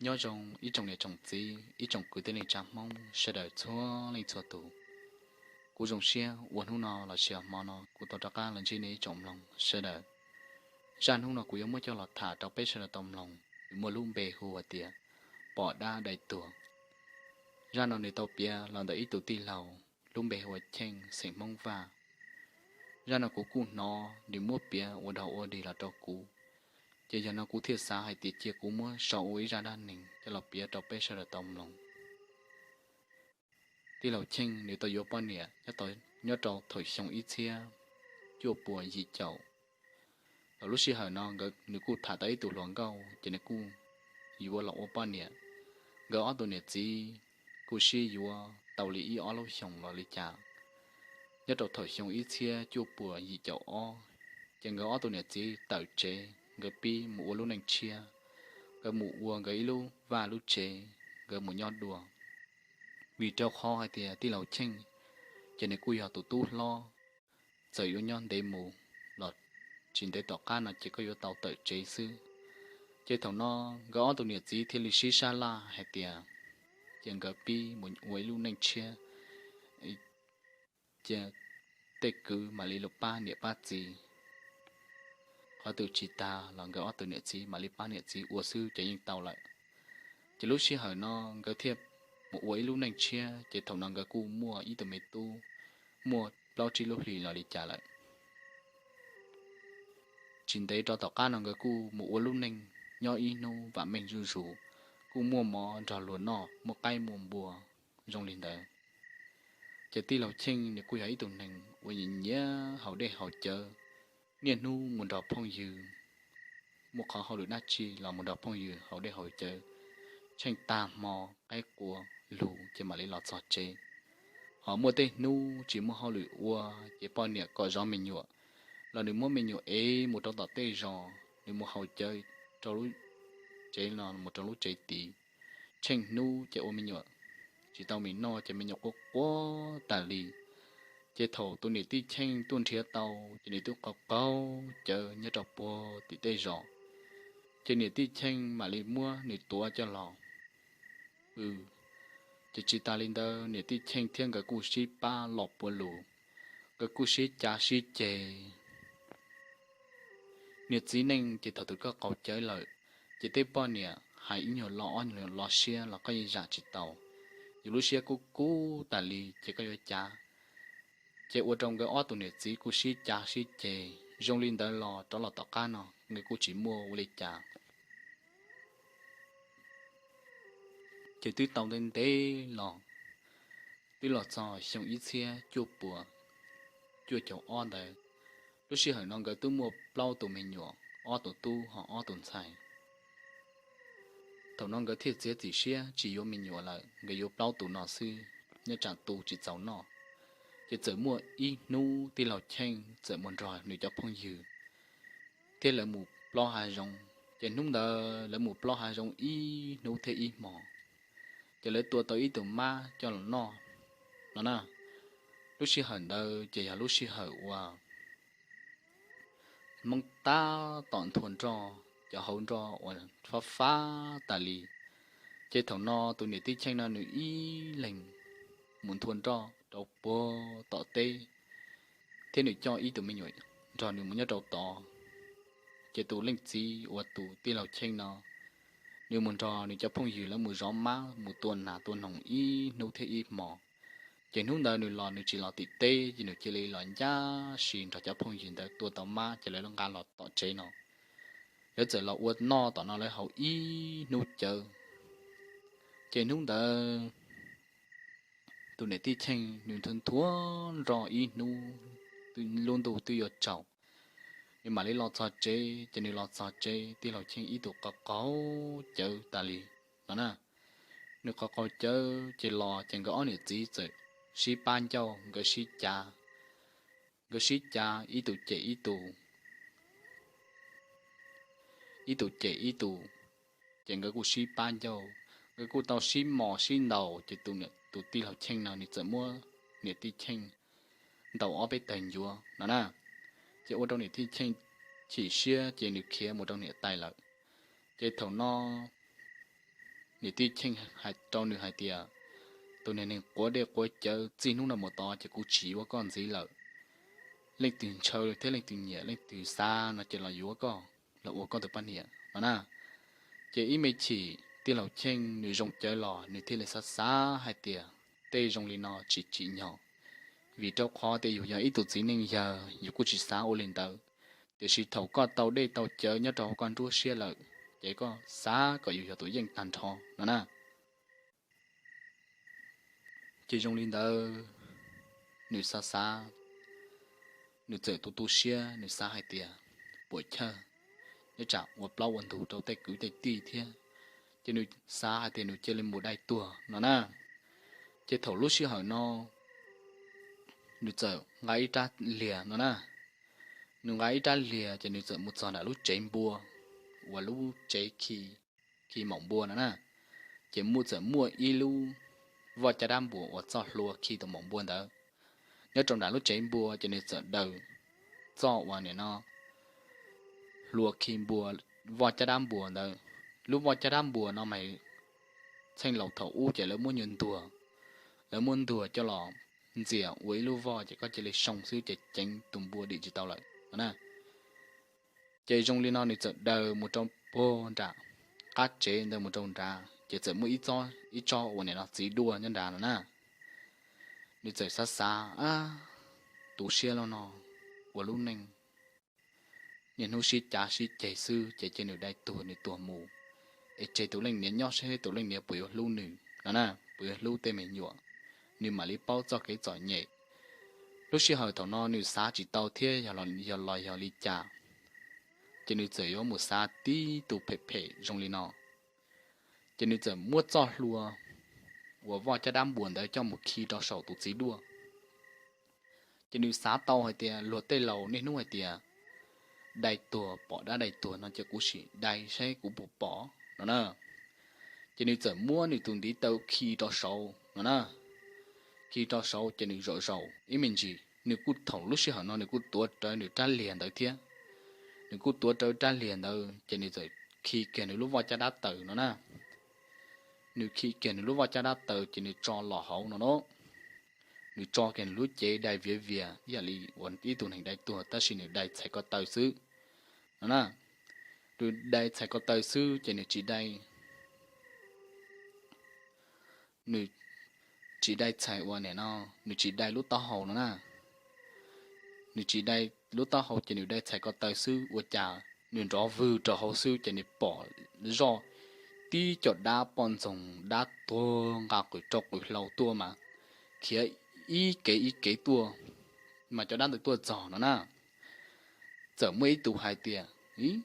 Nyob zoo ib tsoom niam tsoom txiv, ib tsoom kwv tij neej tsa Hmoob sawv daws txhua leej txhua tus. Kuv zoo siab uas hnub no los sis hmo no kuv tau rov qab los ntsib nej ib tsoom mloog sawv daws. Zaj hnub no kuv yuav muab coj los tham rau peb sawv daws tau mloog, nws muaj lub npe hu hais tias Pom Dab Dai Tuag. Zaj no nws tau piav los ntawm ib tug tij laug lub npe hu ua Cheej, xeem Hmoob Vaj. Zaj no kuv kuj hnov nws muab piav ua dog ua dig los rau kuv, ces yog no kuv thiaj xav hais tias cia kuv muab sau ua ib zaj dab neeg coj los piav rau peb sawv daws tau mloog. Tij laug Cheej nws tau yuav poj niam nyob rau thaum xyoo ib txhiab cuaj puas yim caum. Thaum lub sij hawm no nkawd, nws kuj tham tau ib tug hluas nkauj ces nws kuj yuav los ua poj niam. Nkawd ob tug niam txiv kuj sib yuav tau li ib ob lub xyoos los li cas. Nyob rau thaum xyoo ib txhiab cuaj puas yim caum ob, ces nkawd ob tug niam txiv tawm tsev, nkawd pib mus ua lub neej tshiab, nkawd mus ua nkawd ib lub vaj lub tsev, nkawd mus nyob dua. Vim rau qhov hais tias tij laug Cheej ces nws kuj yog tus tub hlob, txawm yuav nyob ntev mus los tsis ntev tom qab no ces koj yuav tau tawm tsev xwb. Ces thaum no nkawd ob tug niam txiv thiaj li sib sab laj hais tias ces nkawd pib mus ua ib lub neej tshiab, ces tej kwv mam li los pab niam pab txiv. Qhov twg tsis tag los nkawd ob tug niam txiv mam li pab niam txiv ua xwb ces yeej tau lawm. Ces lub sij hawm no nkawd thiaj mus ua ib lub neej tshiab, ces thaum no nkawd kuj muaj ib tug me tub muaj plaub tsib lub hlis los li cas lawm. Tsis ntev rov tom qab no nkawd kuj mus ua lub neej nyob ib hnub vam meej zuj zus, kuj muaj mov nrog luag noj, muaj qaib muaj npua zoo li ntawd. Ces tij laug Cheej nws kuj yog ib tug neeg uas nyiam nyiam haus dej haus cawv, niaj hnub mus nrog phooj ywg, muaj qhov hauj lwm dab tsi los mus nrog phooj ywg haus dej haus cawv tsheej tag hmo, qaib qua lug ces mam li los txog tsev. Ho muaj tej hnub tsis muaj hauj lwm ua, ces poj niam kom zov me nyuam los nws muab me nyuam ev mus rau tom tej zos, nws mus haus cawv rau lub tsev no mus rau lub tsev tid. Tsheej hnub ces ua me nyuam tsis tau mis noj ces me nyuam quaj quaj tas li. Ces thaum tus niam tij Cheej tuaj nrhiav tau, ces nws twb qaug qaug cawv nyob rau puag tim tej zos, ces niam tij Cheej mam li muab nws tuav coj los pw. Ces tsis tas li ntawd niam tij Cheej thiab nkawd kuj sib pab los puav lus, nkawd kuj sib cav sib ceg. Niam txiv neej ces thaum twg koj qaug cawv lawm, ces tej poj niam hais ib nyuag lo ob nyuag lo siab los koj yeej zam tsis tau. Yus lub siab kub kub tas li ces koj yuav cav. Ces ua rau nkawd ob tug niam txiv kuj sib cav sib ceg zoo li ntawd los rov los tom qab no nkawd kuj tsis muaj ua li cas. Ces twb tau ntev ntev los, twb los txog xyoo ib txhiab cuaj puas cuaj caum ob ntawd, lub sij hawm no nkawd twb muaj plaub tus me nyuam, ob tus tub ho ob tus ntxhais. Thaum no nkawd thiaj txiav txim siab tsis yuav me nyuam lawm, nkawd yuav plaub tus no xwb, nyob tsam tu tsis txaus noj. Ces txawm muaj ib hnub tij laug Cheej txawm mus nrog nws cov phooj ywg thiab lawv mus plob hav zoov. Ces hnub ntawd lawv mus plob hav zoov ib hnub thiab ib hmos, ces lawv tua tau ib tug mab coj los noj no na. Lub sij hawm ntawd ces yog lub sij hawm uas Hmoob tab tom nthua nroj, cov hauv nroj uas fab fab tas li. Ces thaum no tus niam tij Cheej no nws ib leeg mus nthua nroj rau puag tom teb, thiab nws coj ib tug me nyuam nrog nws mus nyob rau tod. Ces tus leej txiv uas tus tij laug Cheej no, nws mus nrog nws cov phooj ywg lawv mus zov mab mus tua nas tua noog ib hnub thiab ib hmos. Ces hnub ntawd nws los nws tsis los tim teb, ces nws cia li los ncaj si nrog cov phooj ywg ntawd tua tau mab ces lawv nqa los tom tsev no. Lawv txawm los ua noj tom no lawv haus ib hnub cawv. Ces hnub ntawd tus niam tij Cheej nws nthua nroj ib hnub, lub ntuj twb yuav tsaus, nws mam li los txog tsev. Ces nws los txog tsev tij laug Cheej ib tug qaug qaug cawv tas li no na. Nws qaug qaug cawv ces los ces nkawd ob niam txiv txawm sib pab ncauj, nkawd sib cav, nkawd sib cav ib tus cem ib tus, ib tus cem ib tus. Ces nkawd kuj sib pab ncauj, nkawd kuj tau sib mos sib ntaus. Ces tus tij laug Cheej no nws txawm muab niam tij Cheej ntaus ob peb tawg ncuav no na. Ces ua rau niam tij Cheej chim siab ces nws khiav mus rau niam tais lawm. Ces thaum no Niam tij Cheej hais rau nws hais tias, tus niag neeg quav dej quav cawv, txij hnub no mus tod ces kuv tsis yuav koj ntxiv lawm. Leej twg ntshaw thiab leej twg nyiam leej twg xav no ces los yuav koj los ua koj tus poj niam no na. Ces ib me chim tij laug Cheej nws zoo cawv los nws thiaj li xav xav hais tias, tej zoo li no tsis tsim nyog, vim rau qhov tias yus yog ib tug txiv neej yawg yus kuj tsis xav ua li ntawd, tiam sis thaum koj tau dej tau cawv nyob rau hauv koj nruab siab lawm, ces koj xav kom yus yog tus yeej tag nrho no na. Ces zoo li ntawd, nws xav xav, nws txawm tu tu siab, nws xav hais tias, puam chawj, nyob tsam ua plaub ua ntug rau tej kwv tej tij thiab, ces nws xav hais tias nws cia li mus dai tuag no na. Ces thaum lub sij hawm no, nws txawm nqa ib rab liag no na. Nws nqa ib rab liag ces nws txawm mus txog nram lub tsev npua, uas lub tsev khi, khi maum npua no na. Ces muaj, txawm muaj ib lub voj caj dab npuas uas txoj hlua khi tus maum npua ntawd nyob rau nram lub tsev npua, ces nws txawm daws txoj uas nim no hlua khi npua, voj caj dab npuas ntawd. Lub voj caj dab npuas no mas txheej laus thaum ub ces lawv muab nyuag ntuag, lawv muab ntuag coj los ntxias ua ib lub voj ces koj cia li soo xwb ces ceev tus npua dim tsis tau lawm no na. Ces zoo li no nws txawm daws mus rau puag nram qab tsev ntawd mus rau nrad ces txawm muaj ib tsob, ib tsob uas nim no txiv duaj nyob nrad no na. Nws txawm xav xav, tu siab los no, ua lub neej niaj hnub sib cav sib ceg xwb ces cia nws dai tuag nws tuag mus, es tseg tus leej niam nyob seb tus leej niam puas yuav hlub nws no na, puas yuav hlub tej me nyuam, nws mam li paub txoj kev txom nyem. Lub sij hawm thaum no nws xav tsis tau thiab yog los yog li cas, ces nws txawm yuav mus xav tib tus phem phem zoo li no. Ces nws txawm muab txoj hlua uas voj caj dab npuas ntawd coj mus khi rau saum tus txiv duaj. Ces nws xav tau hais tias luag tej laus niaj hnub hais tias dai tuag pom dab dai tuag no ces kuv sim dai saib kuv puas pom no na. Ces nws txawm muab nws tus ntiv taw khi rau saud no na. Khi rau saud ces nws zaum zaum ib me ntsis, nws kuj thaum lub sij hawm no nws kuj tuav rawv nws rab liag ntawd thiab. Nws kuj tuav rawv rab liag ntawd ces nws txawm khi kiag nws lub voj caj dab taws no na. Nws khi kiag nws lub voj caj dab taws ces nws tso los hauv no na. Nws tso kiag nws lub cev dai viav vias ib yam li uas ib tug neeg dai tuag tab sis nws dai txhais ko taw xwb no na. Nws dai txhais ko taw xwb ces nws tsis dai, nws tsis dai txhais uas nim no, nws tsis dai lub taub hau no na. Nws tsis dai lub taub hau ces nws dai txhais ko taw xwb ua cas nws nrov vwg rau hauv xwb ces nws pom zoj tib co dab poj ntxoog dab tuag nqa qws rau qws hlau tuaj mas khiav ib kev ib kev tuaj, mas cov dab ntawd tuaj txog no na. Txawm muaj ib tus hais tias, ib,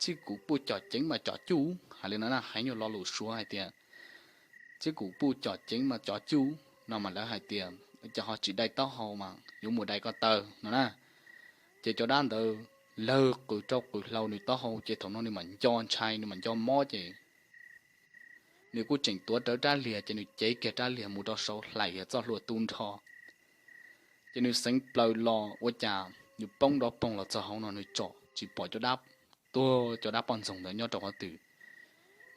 txij kuv puj cov ceev mas cov cuj, hais li no na, hais nyuag lo lus Suav hais tias, txij kuv puj cov ceev mas cov cuj no mas lawv hais tias, ces ho tsis dai taub hau mas yuav mus dai ko taw no na. Ces cov dab ntawd lawg qws rau qws hlau nws taub hau ces thaum no nws mam nco ntshai nws mam nco mob ces nws kuj tseem tuav rawv rab liag ces nws cev kiag rab liag mus rau saud hlais kiag txoj hlua tu nrho. Ces nws xeev plaws los ua cas nws poob nrov poog los txog hauv no nws tsom tsis pom cov dab tuag cov dab poj ntxoog ntawd nyob rau qhov twg.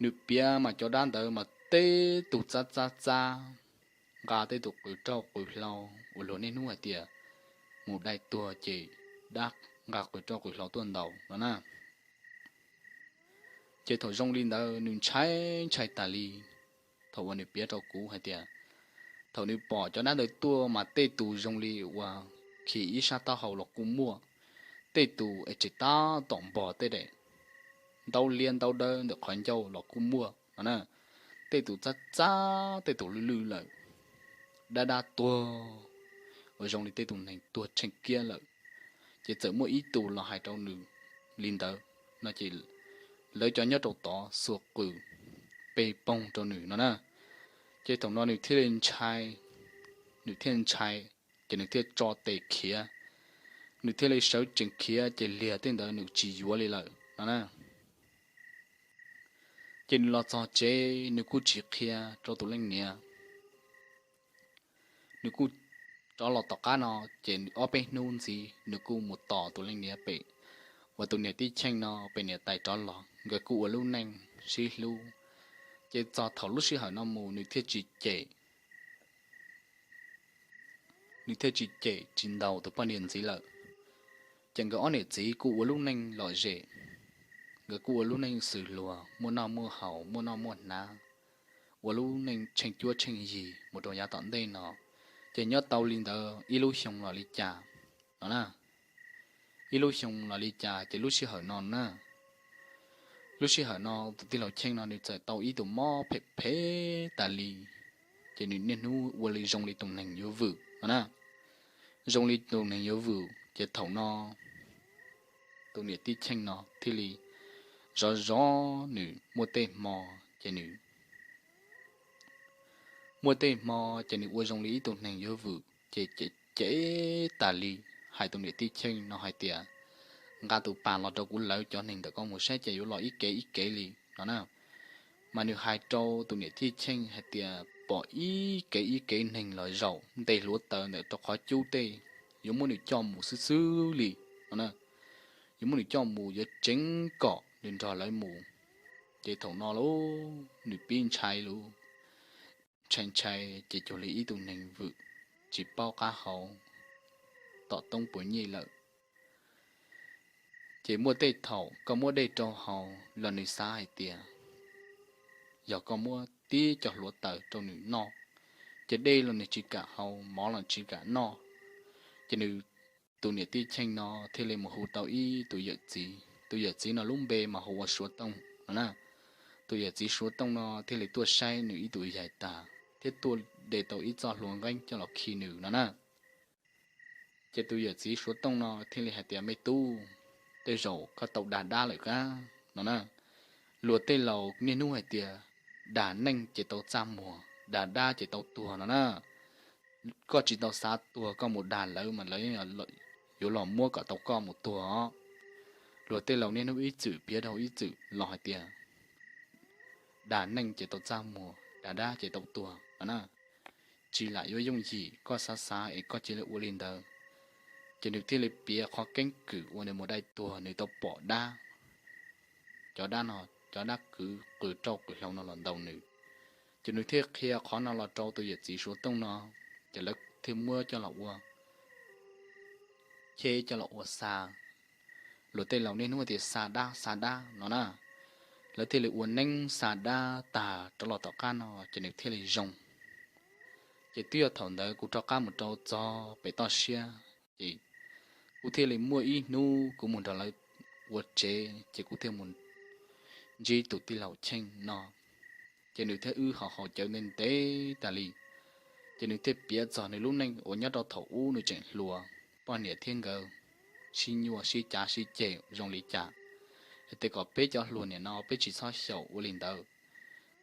Nws piav mas cov dab ntawd mas tej tus txab txab txab, nqa tej tus qws rauj qws hlau uas luag niaj hnub hais tias mus dai tuag ces dab nqa qws rauj qws hlau tuaj ntaus no na. Ces thaum zoo li ntawd nws ntshai ntshai tas li. Thaum uas nws piav rau kuv hais tias, thaum nws pom cov dab ntawd tuaj mas tej tus zoo li uas khi ib sab taub hau los kuj muaj, tej tus es tseem tab tom npog tej daim ntaub liab ntaub dawb ntawm qhov ncauj los kuj muaj no na. Tej tus txab txab, tej tus lwj lwj lawm, dab dab tuag uas zoo li tej tus neeg tuag tsheej kiab lawm. Ces txawm muaj ib tus los hais rau nws li ntawd no ces lawv cov nyob rau tod xuas qws pe poog rau nws no na. Ces thaum no nws thiaj li ntshai, nws thiaj ntshai, ces nws thiaj tso tes khiav. Nws thiaj li sawv tsees khiav ces liag tej ntawd nws tsis yuav li lawm no na. Ces nws los txog tsev nws kuj tsis qhia rau tus leej niam. Nws kuj rov los tom qab no, ces ob peb hnub ntxiv nws kuj mus tos tus leej niam pem, uas tus niam tij Cheej no pem niam tais rov los, nkawd kuj ua lub neej sib hlub. Ces txog thaum lub sij hawm no mus nws thiaj tsis cem, nws thiaj tsis cem tsis ntaus tus poj niam ntxiv lawm. Ces nkawd ob niam txiv kuj ua lub neej lom zem, nkawd kuj ua lub neej xws luag, muaj noj muaj haus, muaj noj muaj hnav, ua lub neej tsheej cuab tsheej yig mus rau yav tom ntej no. Ces nyob tau li ntawd ib lub xyoo los li cas no na, ib lub xyoo los li cas ces lub sij hawm no na, lub sij hawm no tus tij laug Cheej no nws txawm tau ib tug mob phem phem tas li, ces nws niaj hnub ua li zoo li tus neeg yuav vwm no na, zoo li tus neeg yuav vwm. Ces thaum no tus niam tij Cheej no thiaj li zov zov nws, muaj tej hmo ces nws muaj tej hmo ces nws ua zoo li ib tug neeg yuav vwm ces cem cem tas li, hais tus niam tij Cheej no hais tias, nqa tus pas los rau kuv lawv cov neeg ntawm koj mus saib ces yuav los ib kev ib kev li no na. Mas nws hais rau tus niam tij Cheej hais tias pom ib kev ib kev neeg los zaum ntes hluav taws ntawm rau qhov cub tej, yuav muab nws coj mus xwb xwb li no na, yuav muab nws coj mus yuav tseev kom nws nrog lawv mus. Ces thaum no lauj nws pib ntshai lauj, ntshai ntshai ces cuag li ib tug neeg vwm tsis paub qab hau tom toob puas nyij lawm. Ces muaj tej thaum koj muab dej rau haus los nws xav hais tias yog koj muab tib co hluav taws rau nws noj, ces dej los nws tsis kam haus, mov los tsis kam noj. Ces nws, tus niam tij Cheej no thiaj li mus hu tau ib tus yawm txiv, tus yawm txiv no lub npe mas hu ua Suav Tooj no na. Tus yawm txiv Suav Tooj no thiaj li tuaj saib nws ib tug yaig tag thiab tuaj de tau ib txoj hlua nqeeb coj los khi nws no na. Ces tus yawm txiv Suav Tooj no thiaj li hais tias me tub, tej zaum koj tau dag dab lawm kab no na. Luag tej laus niaj hnub hais tias dag neej ces tau txaj muag, dag dab ces tau tuag no na. Koj tsis tau xav tuag koj mus dag lawv mas lawv yuav los muab kom tau koj mus tuag os. Luag tej laus niaj hnub ib txwm piav rau ib txwm los hais tias dag neej ces tau txaj muag, dag dab ces tau tuag no na. Tsis lam yuav yooj yim, koj xav xav es koj cia li ua li ntawd. Ces nws thiaj li piav qhov keeb kwm uas nws mus dai tuag nws tau pom dab, cov dab no, cov dab kwv qws rauj qws hlau no los ntaus nws. Ces nws thiaj qhia qhov no los rau tus yawm txiv Suav Tooj no, ces lawv thiaj muab coj los ua cheb coj los ua xa. Luag tej laus niaj hnub tias xa dab xa dab no na. Lawv thiaj li ua neeb xa dab tag rov los tom qab no ces nws thiaj li zoo. Ces twb yog thaum ntawd kuv rov qab mus rau txog pem toj siab, ces kuv thiaj li muaj ib hnub kuv mus nrog lawv ua tsev ces kuv thiaj mus ntsib tus tij laug Cheej no. Ces nws thiab wb haus haus cawv ntev ntev tas li. Ces nws thiaj piav txog nws lub neej uas nyob rau thaum ub nws tseem hluas, poj niam thiab nkawd sib nyuaj sib cav sib ceg zoo li cas, hais tias kom peb cov hluas niam no peb tsis txhob xyaum ua li ntawd.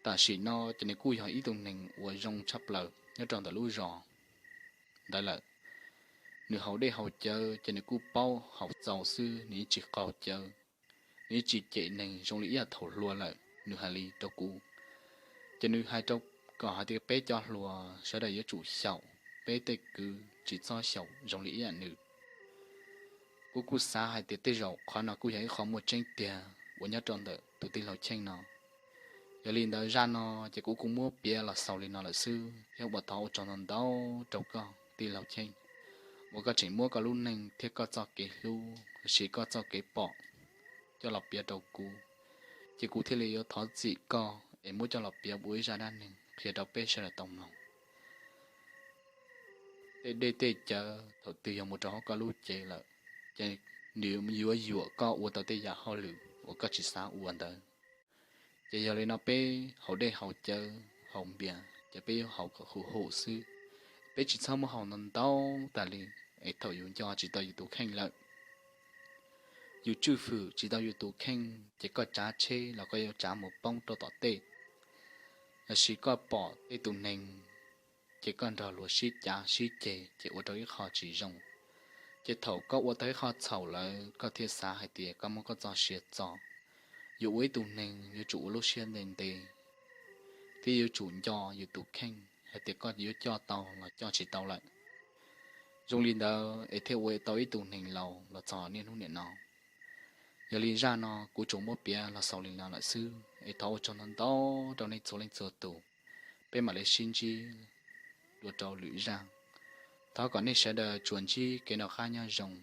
Tam sim no ces nws kuj yog ib tug neeg uas zoo tshaj plaws nyob rau ntawm lub zos ntawd lawm. Nws haus dej haus cawv ces nws kuj paub haus txaus xwb, nws yeej tsis qaug cawv, nws yeej tsis cem neeg zoo li ib yam thaum hluas lawm, nws hais li rau kuv. Ces nws hais rau kom hais tias peb cov hluas sawv daws yuav tsum xyaum, peb tej kwv tsis txhob xyaum zoo li ib yam nws. Kuv kuj xav hais tias tej zaum qhov no kuj yog ib qho muaj tseeb tiag uas nyob rau ntawm tus tij laug Cheej no. Yog li ntawd zaj no ces kuv kuj muab piav los xaus li no lawm xwb thiab ua thov ua tsaug ntau ntau rau koj tij laug Cheej uas koj tseem muab koj lub neej thiab koj txoj kev hlub lossis koj txoj kev pom coj los piav rau kuv, ces kuv thiaj li yuav thov txim koj es muab coj los piav ua ib zaj dab neeg qhia rau peb sawv daws tau mloog. Tej dej tej cawv thaum twg yog mus rau hauv koj lub cev lawm, ces nws yuav yuam koj ua tau tej yam hauj lwm uas koj tsis xav ua ntawd. Ces yog li no peb haus dej haus cawv haus npias ces peb yuav haus kom huv hum xwb, peb tsis txhob muab haus ntau ntau tas li, es thaum yus nco tsis tau yus tus kheej lawm, yus tswj hwm tsis tau yus tus kheej ces koj tsav tsheb los koj yuav tsav mus poob rau tom tej, lossis koj pom tej tus neeg ces koj nrog luag sib cav sib ceg ces ua rau ib qho tsis zoo. Ces thaum koj ua tau ib qho txhaum lawm koj thiaj xav hais tias koj muab koj txoj sia txo. Yuav ua ib tug neeg yuav tsum ua lub siab ntev ntev, thiab yuav tsum nco yus tus kheej hais tias koj yuav coj tau los coj tsis tau lawm. Zoo li ntawd es thiaj ua tau ib tug neeg laus los txog niaj hnub niam no. Yog li zaj no kuv tsuas muab piav los xaus li no lawm xwb es thov ua tsaug ntau ntau rau nej txhua leej txhua tus. Peb mam li sib ntsib dua rau lwm zaj. Thov kom nej sawv daws tsuas ntsib kev noj qab nyob zoo.